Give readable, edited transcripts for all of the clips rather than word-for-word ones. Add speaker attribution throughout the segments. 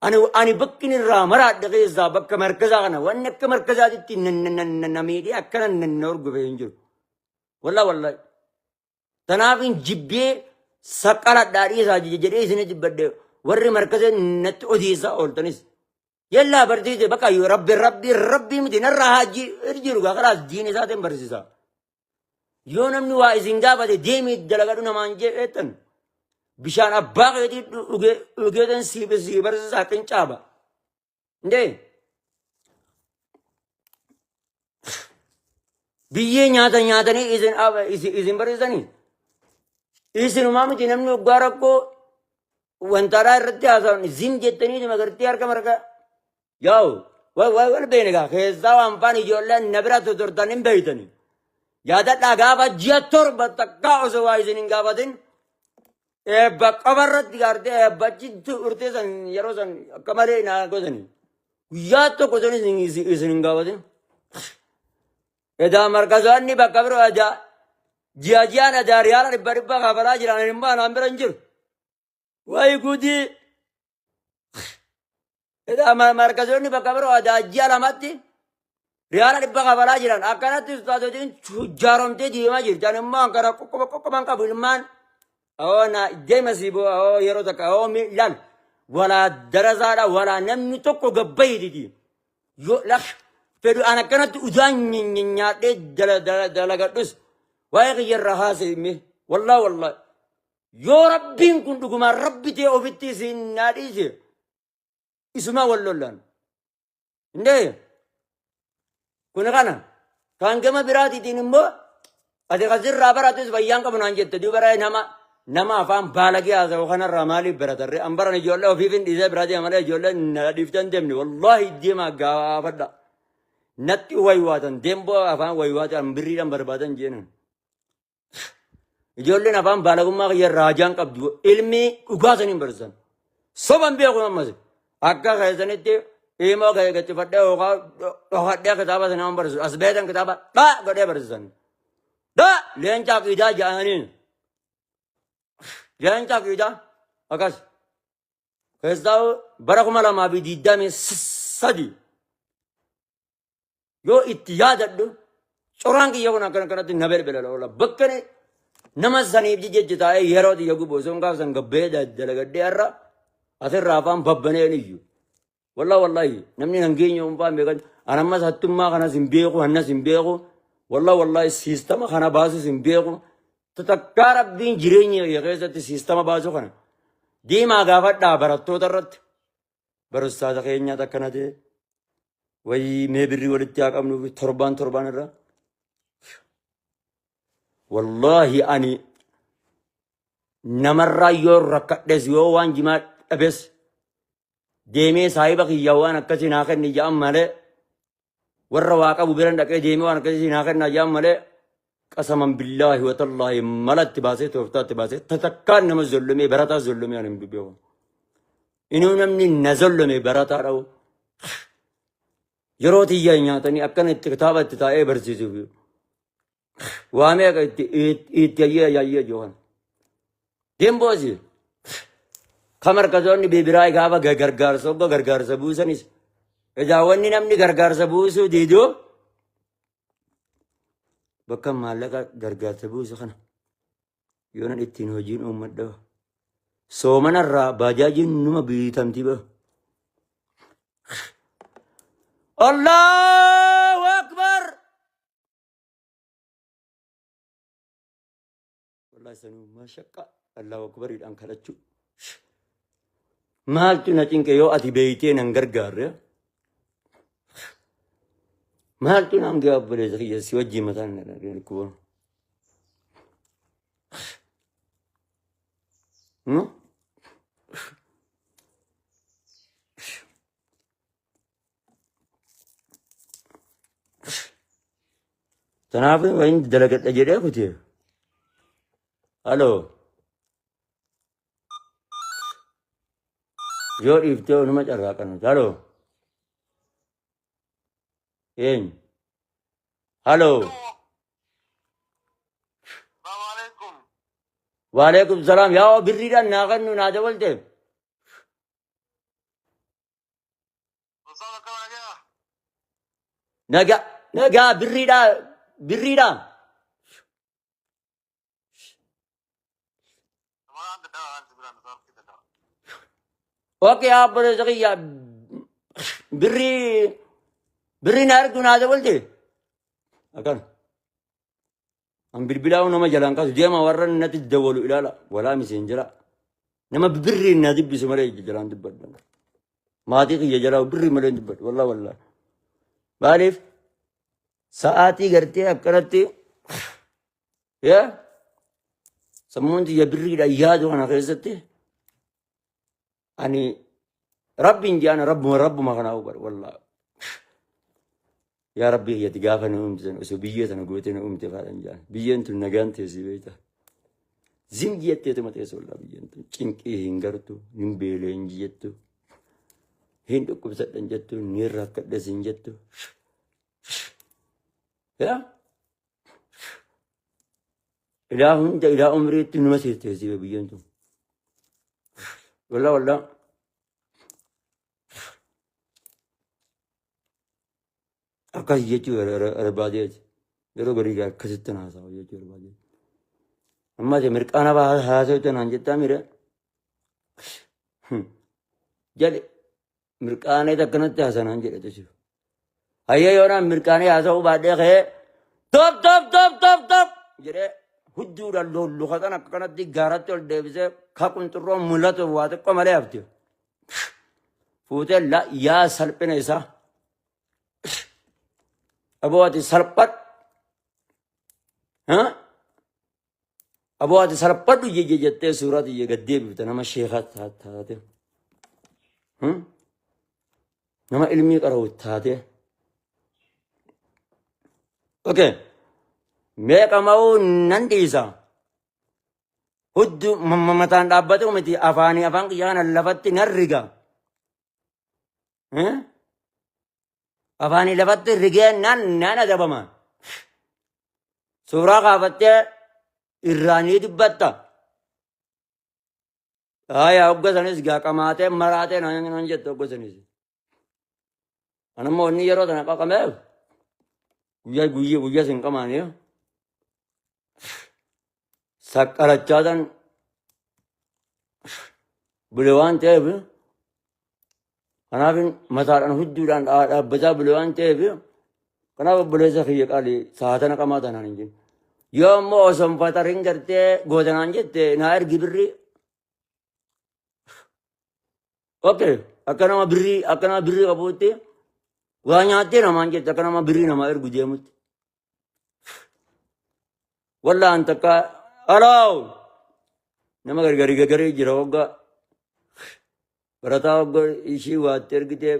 Speaker 1: Ani bakki inni irraa maraadhe keessaa bakka markazaa kana wanni akka markazaatitti na miidhee akkana na horgofe hin jiru. Wallaa wallaahi. Tanaaf hin jibbee saqqaladhaa dhiisaa jedhee isin jibbadhe warri markaza natti odeessaa ooltanis. Yallaa barsiise bakka yoo rabbi rabbi rabbi miti narraa haa jiru gaa kalaas diin isaatiin barsiisa. Yoo namni waa isin gaafate deemii dalagadhu namaan jedheettan bishaan abbaa keetii dhugeetan sii barsiisaa qincaaba. Ndee biyyee nyaata nyaatanii isin barsiisanii isinumaa miti namni waggaa rakkoo wantaadhaa irratti haasa'an zim jettanii magartee harka marga yaa'u wal beene gaa keessaa waan faan ijoolleen na bira totortan hin beeytani. Yaadadhaa gaafa ji'a 7 takkaa osoo waa isin hin gaafatin eebba qofa irratti gaartee eebba achi turtee san yeroo san akka malee naa gosani. Guyyaa tokko osoo isin hin gaafatin. Edaa markazoonni bakka biroo edaa ji'a ji'aan edaa riyaala dhibba dhibba kafalaa jiran ani immoo anaan bira hin jiru. Wayi gudii. Edaa markazoonni bakka biroo edaa ji'a lamatti riyaala dhibba kafalaa jiran akkanatti ustaazotiin jaaromtee deemaa jirti. Ani immoo akkana qoqqoba qoqqoban qabu ilmaan. Awoo na deema sii boo awoo yeroo takka awoo miidhaan walaa darasaadha walaa namni tokko gabbayi Yoo lak fedhu an akkanatti udaan nyaadhee dalagadhus waa'ee kiyya irraa haasa'e mee wallaa wallaa yoo rabbiin kun dhugumaan rabbi ta'e ofitti isin naa dhiise isumaa wal lollaan. Indee kun kana kan gama biraatiitiin immoo ati kasirraa baratus fayyaan qabu naan jette duuba nama nama afaan baalagee haasa'u kanarraa maaliif baratarree an baran ijoollee ofiif hin dhiisee biraa deema malee ijoollee na dhiiftan deemne wallaahi deemaa gaafadha natti waywaatan deemboo afaan waywaatan birriidhaan barbaadan jeenan. Ijoolleen afaan baalagummaa kiyya irraa hajaan qabdu ilmi dhugaa saniin barsiisan. Soban beeku ammas akka keessanitti imoo kee gaccifadhee yookaan dhokadhee kitaaba sana nama barsiisu. As beekan kitaaba dhaa godhee barsiisan. Dhaa leenca aqiidaa jedhaniin. Leenca aqiidaa akkas. Keessaa bara 2023 Yoo itti yaadadhu coraan kiyya kun akkana kanatti na belbela oola. Bakka inni nama saniif jecha taa'ee yeroo xiyya gubu osoo hin gaafsan gabbee dalagadhee har'a asirraa afaan babbaneen iyyu. Wallah wallahi namni nan geenye hunfaa hin beekan. An ammas hattummaa kanas hin beeku hannas hin beeku. Wallah wallahi siistama kana baasus hin beeku. Takkaa rabbiin jireenya kiyya keessatti siistama baasu kana. Deemaa gaafadhaa barattoota irratti. Barustaata keenyaatu akkana ta'e. Wayii mee birrii walitti haa qabnuuf torbaan torbaan irra. Wallaahi ani namarraa yoo rakkadhes yoo waan jimaa dhabes deemee saahiba kiyya waan akkasii naa kenni jedhan malee warra waa qabu biran dhaqee deemee waan akkasii naa kennaa jedhan malee qasaman billaahi watallaahi mala itti baasee tooftaa itti baasee tatakkaan nama zollomee barataa zollomee ani hin beeku. Inuu namni na zollome barataa dha'u. Yeroo tiyya nyaatanii akkana itti kitaaba itti taa'ee barsiisuuf. Waa meeqa itti itti ayyee ayyee jiru. Deemboosi. Ka markazoonni bibiraa gaafa gargaarsa hogga gargaarsa buusanis. Egaa wanni namni gargaarsa buusuu diidu bakka maallaqa gargaarsa buusu kana yoonan ittiin hojiin uummadha. Soomanarraa baajaajiin numa bitamti ba. Allahu Akbar! Wallahi sanuu mashaqqa Allahu Akbariidhaan kadhachuu. Maaltu na cinqe yoo ati beeytee nan gargaarre? Maaltu naan ga'e obboleessa kiyya si wajjin mataan na dhukkuba. Hmm? Tanaaf waan dalagadha jedhee kutee. Haloo. Yoo dhiiftee onuma carraaqan. Haloo. Eenyu. Haloo.
Speaker 2: Salaamu alaikum.
Speaker 1: Waalaikum salaam. Yaa birriidhaan naa kennu naa dabalte. Nagaa nagaa birriidhaa birriidhaa. Okay obboleessa kiyya birrii birrii na ergu naa dabalte. Akkana. An bilbilaa nama jalaan kaasu deema warra natti dabalu ilaala walaa miseenjira. Nama birrii na dubbisu malee jalaan dubbadha. Maatii kiyya jalaa birrii malee hin dubbadhu wallah wallah. Maaliif sa'aatii gartee akkanatti yaa sammuun tiyya birriidhaan yaadu kana keessatti ani rabbiin jaana rabbuma rabbuma kanaa hubar wallah. Yaa rabbii kiyyatti gaafa na uumte sana osoo biyyee sana gootee na uumte faadhan jaan. Biyyeen tun nagaan teessi beekta. Zim jetteetuma teessu wallah biyyeen tun cinqii hin gartu hin beelee hin jettu hin dhukkubsadhan jettu ni rakkadhes hin jettu. Yaa ilaa hunda ilaa umriitti numa teessi biyyeen tun. Wallah wallah. Akkas jechuu barbaadeeti. Yeroo garii gaa akkasitti na haasawa jechuu barbaadeeti. Amma ati mirqaana haasawte naan jettaa mire. Jedhe mirqaaneet akkanatti haasanaan jedhe jechuudha. Hayyee yoo naan mirqaanee haasa'uu baadhee ka'ee top top top top top jedhee hudduudhaan lolluka kan akka kanatti gaaratti ol deebisee ka qunxurroon mul'atu waa xiqqoo malee hafte. Fuutee la yaa salphina isaa. Aboo ati salphadhu. Aboo ati salphadhu jejje jettee suuraa tiyya gad deebifte nama sheekaa taate. Nama ilmii qara'u taate. Okay. Meeqa ma'uu nan dhiisa. Huddu mataan dhaabbatu miti afaanii afaan kiyya kana lafatti nan riga. Afaanii lafatti rigee nan nan adabama. Suuraa kaafattee irraa ni dubbatta. Aayaa hogga sanis gaa qamaatee maraatee nan nan jette hogga sanis. Anammoo inni yeroo sana qaqameef guyyaa guyyaa guyyaa sin qamaanii saqqarachaa tan bule waan ta'eef kanaaf mataadhaan hudduudhaan dhaabbataa bule waan ta'eef kanaaf obboleessa kiyya qaalii saatana qamaa tanaan hin jiru. Yoo ammoo osoo hin fatarin gartee gootanaan jette naa ergi birrii. Okay, akka nama birrii akka nama birrii qabuutti waa nyaattee namaan jette akka nama birrii namaa ergu deemutti. Wallah an takka alaaw nama gargari gargarii jira wagga barataa wagga ishii waatti ergitee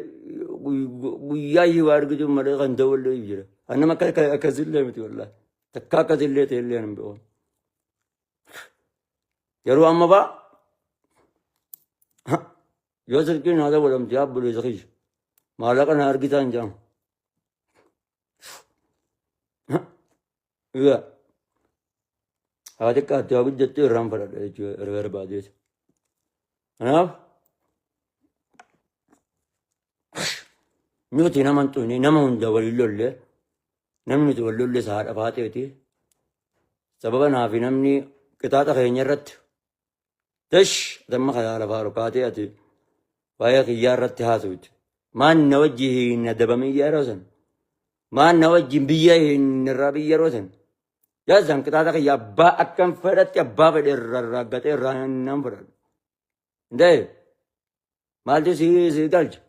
Speaker 1: guyyaa ishii waa ergitu malee kan ta'ullee jira. An nama akkasillee miti wallah takka akkasillee ta'ellee hin beeku. Yeroo amma baa yoo silkiin haala godhamte yaa obboleessa kiyya maallaqa na argitaa hin jedhamu. Yaa haa xiqqaatti haa guddattu irraan fadhadha jechuudha barbaadeeti. Kanaaf nuti nama hin xuqne nama hunda waliin lolle namni nuti wal lolle haadha faaxeeti. Sababa naafi namni qixaaxa keenya irratti Tesh damma kayaa lafaa rukaatee ati waa'ee kiyyaa irratti haasawte. Maan na wajji hin adabamin yeroo san. Maan na wajjin biyya hin irraa biyya yeroo san. Jaazan qixaaxa kiyya abbaa akkan fedhatti abbaa fedhe irraa raaggatee irraa nan fudhadha. Ndee maaltu si si galcha?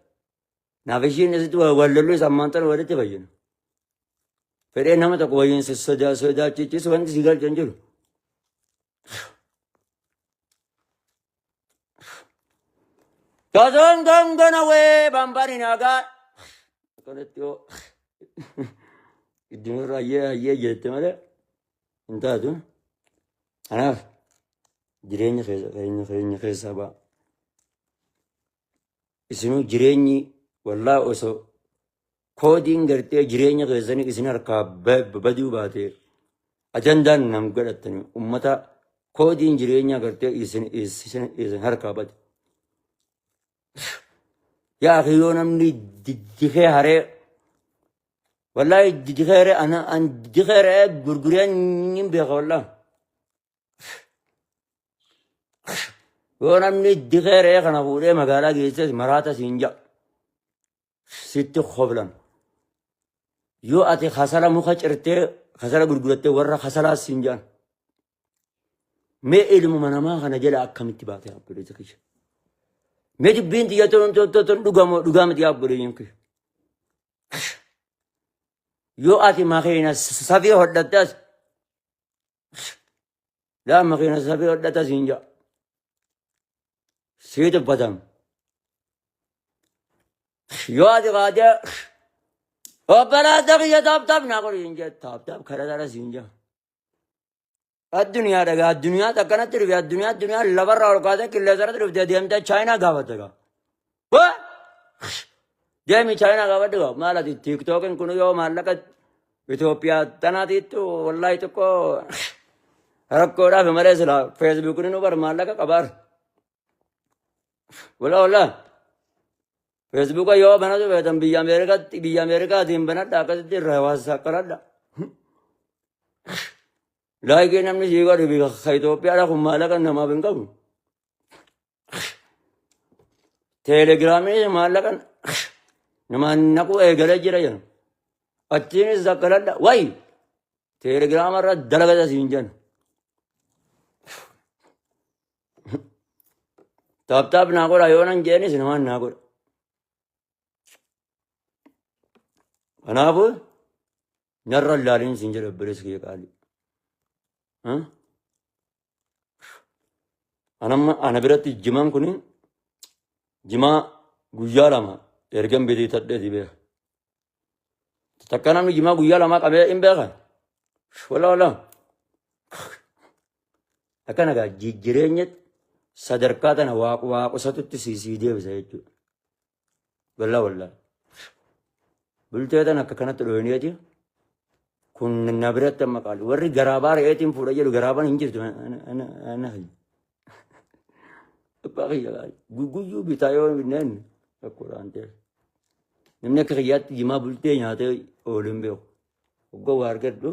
Speaker 1: Naaf ishiin asitti wal lollu isa ammaan tana walitti fayyina. Fedhee nama tokko wayyiin sodaachichisu wanti si galcha hin jiru. Gazoon gongona wee bambari nagaa. Akkanatti yoo iddoo hayyee hayyee jette malee hin taatu. Kanaaf jireenya keessa keenya keenya keessaa ba'a. Isinuu jireenyi wallaa osoo koodiin gartee jireenya keessanii isin harkaa baduu baate ajandaan nam godhattani ummata koodiin jireenyaa gartee isin isin isin harkaa bade. Yaa akhi yoo namni dikee haree wallaahi dikee haree ana an dikee haree gurguree hin beeka wallaahi. Yoo namni dikee re'ee kana fuudhee magaalaa geesses maraata siin ja'a. Sitti koflan. Yoo ati kasala muka cirtee kasala gurgurattee warra kasalaas siin ja'an. Mee ilmuma namaa kana jala akkamitti baatee obboleessa kiyya? Mee dubbiin tiyya tun tun tun tun dhugamoo dhugaa miti yaa obboleeyyan kiyya? Yoo ati makiina safii hodhattes Laa makiina safii hodhata siin ja'a. Sii tuffatan. Yoo ati kaatee obboleessa kiyya taap taap naa godhi siin jee taap taap karaa dhala siin ja'a. Addunyaa dhagaa addunyaa akkanatti dhufe addunyaa addunyaa lafarraa ol kaatee qilleensa irratti dhufte deemtee chaayinaa gaafatte gaa. Waa! Deemi chaayinaa gaafadhu gaa maal ati tiiktookiin kun yoo maallaqa Itoophiyaa tanaatiittu wallaahi xiqqoo rakkoodhaaf malee silaa feesbuukiin nu bar maallaqa qabaar. Walaa walaa feesbuuka yoo banatu feetan biyya Ameerikaatti biyya Ameerikaatiin banadha akkasitti irraa hawaasa kadhadha. Laayikii namni sii godhu biyya Itoophiyaadha kun maallaqa namaaf hin qabu. Teelegiraamii maallaqa namaan naquu eegalee jira jedhu. Achiinis zakkaladha. Wayi! Teelegiraama irra dalagata siin jennu. Taap taap naa godha yoo nan jeenis namaan naa godha. Kanaafuu narra ilaaliin siin jedha obboleessi kiyya qaalii. Anamma ana biratti jimaan kun jimaa guyyaa 2 ergan bitee tadheeti beeka. Takka namni jimaa guyyaa 2 qabee hin beekan. Wala wala. Akkana gaa jireenya sadarkaa tana waaqusatutti sii deebisa jechuudha. Walla walla. Bultee tana akka kanatti dhooyneeti. Kun na biratti amma qaali. Warri garaabaa re'eetiin fuudha jedhu garaabaan hin jirtu. Ana abbaa kiyya qaali. Guyyuu bitaa yoo binneen rakkoodhaan ta'e. Namni akka kiyyaatti jimaa bultee nyaatee oolu hin beeku. Hoggaa waa argadhu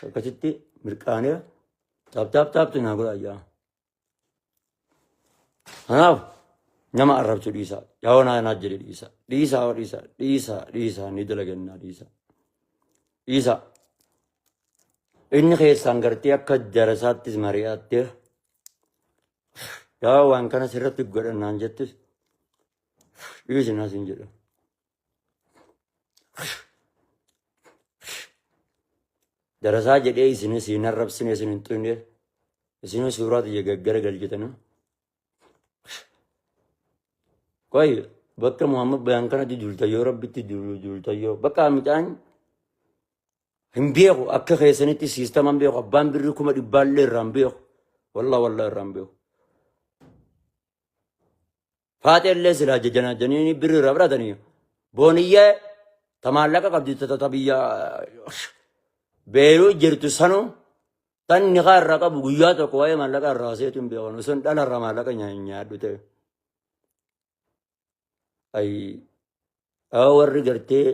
Speaker 1: akkasitti mirqaanee taap taap taaptu naa godha ayyaa. Kanaaf nama arrabsu dhiisaa. Yaa'oo naa naa jedhe dhiisaa. Dhiisaa hoo dhiisaa. Dhiisaa dhiisaa ni dalagannaa dhiisaa. Dhiisaa. Inni keessaan gartee akka darasaattis mari'attee yaa waan kana sirratti godhannaan jettus dhiisi naa siin jedha. Darasaa jedhee isin isin arrabsine isin hin xuyne isin suuraa tiyya gaggara galchitanii. Qoy bakka Muhammad Bayaan kanatti duultayyoo rabbitti duultayyoo bakka mucaan hin beeku akka keessanitti siistama hin beeku abbaan birrii 100,000llee irraa hin beeku wallah wallah irraa hin beeku. Faaxeellee silaa jajanajanii birrii irraa fudhatanii booniyyee ta maallaqa qabdi ta biyya beeruu jirtu sanuu tan nikaa irraa qabu guyyaa tokko waa'ee maallaqa irraa seetu hin beekan osoo dhala irraa maallaqa nyaadhu ta'e. Ayi warri gartee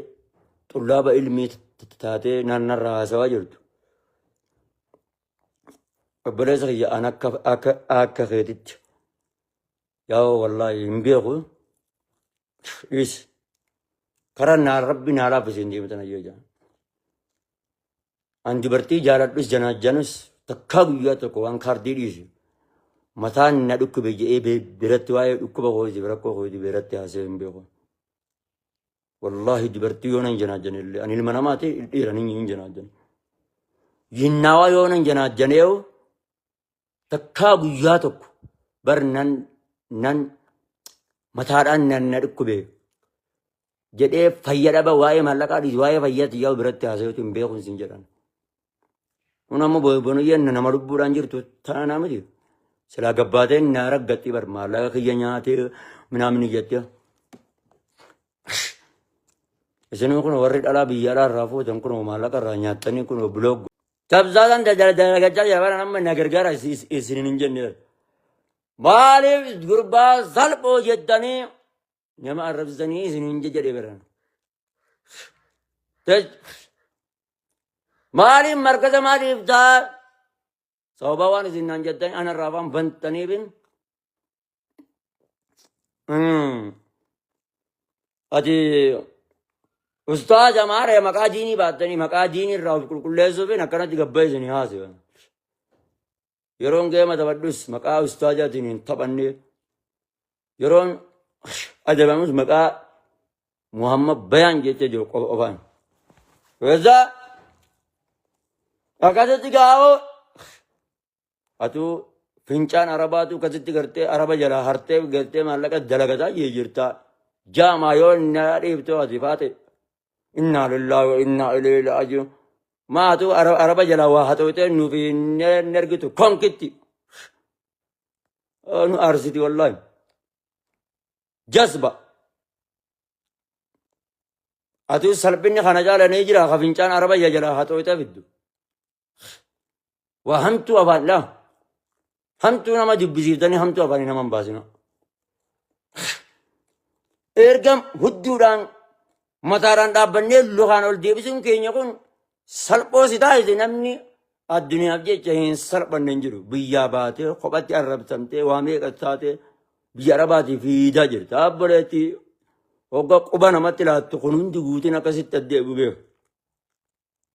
Speaker 1: xullaaba ilmii taatee naannarraa haasawaa jirtu. Obboleessa kiyya an akka akka akka keetitti yaa wallaahi hin beeku dhiisi karaa naa rabbi naa laaffise hin deemtan ayyee jaan. An dubartii jaaladhus janaajjanus takkaa guyyaa tokko waan kaardii dhiise mataan na dhukkube jedhee biratti waa'ee dhukkuba kootiif rakkoo kootiif biratti haasa'ee hin beeku. Wallaahi dubartii yoo nan janaajjane illee ani ilma namaati dhiira hin janaajjane. Yinnaawaa yoo nan janaajjaneewu takkaa guyyaa tokko bar nan nan mataadhaan nan na dhukkube jedhee fayya dhaba waa'ee maallaqaa dhiisi waa'ee fayyaa xiyyaa biratti haasa'uutu hin beekun sin jedhan. Kun ammoo bonuyyeen nama lubbuudhaan jirtu taanaa miti. Silaa gabbaateen na raggatti bar maallaqa kiyya nyaatee minaamni jettee. Isin kun warri dhalaa biyya alaa irraa fuutan kun maallaqa irraa nyaattanii kun biloog. Tabsaasan dalagachaa jira bara amma na gargaara isin hin jenne. Maaliif gurbaa salphoo jettanii Nama arrabsitanii isin hin jedhe biran. Maaliif markaza maaliif taa sababa waan isin naan jettan anarraa afaan bantaniifin ati ustaaza maaree maqaa diinii baattanii maqaa diinii irraa of qulqulleessuufin akkanatti gabba isin haasa'an. Yeroon geema taphadhus maqaa ustaazaatiin hin taphanne. Yeroon adabamus maqaa Muhammad Bayaan jecha jiru qofa qofaan. Weza akkasitti gaa'oo atuu fincaan arabaatu akkasitti gartee araba jalaa hartee gartee maallaqa dalagataa jirta. Jaamaa yoo na dhiiftoo ati faate. Innaa lillaahi wa innaa ilayhi raaji'uun. Maatu araba jalaa waa haxooytee nuuf hin ergitu konkitti. Nu aarsiti wallaahi. Jasba. Atuu salphinni kana caala ni jira ka fincaan araba jalaa haxooytee fiddu. Waa hamtuu afaan laa. Hamtuu nama dubbisiiftanii hamtuu afaanii nama hin baasina. Erga hudduudhaan mataadhaan dhaabbannee lukaan ol deebisuun keenya kun salphoo si taasise namni addunyaaf jecha hin salphanne hin jiru. Biyyaa baatee kophatti arrabsamtee waa meeqa taatee biyya arabaatii fiidaa jirta. Abboleetti hogga quba namatti laattu kun hundi guutiin akkasitti addeebi'u beeku.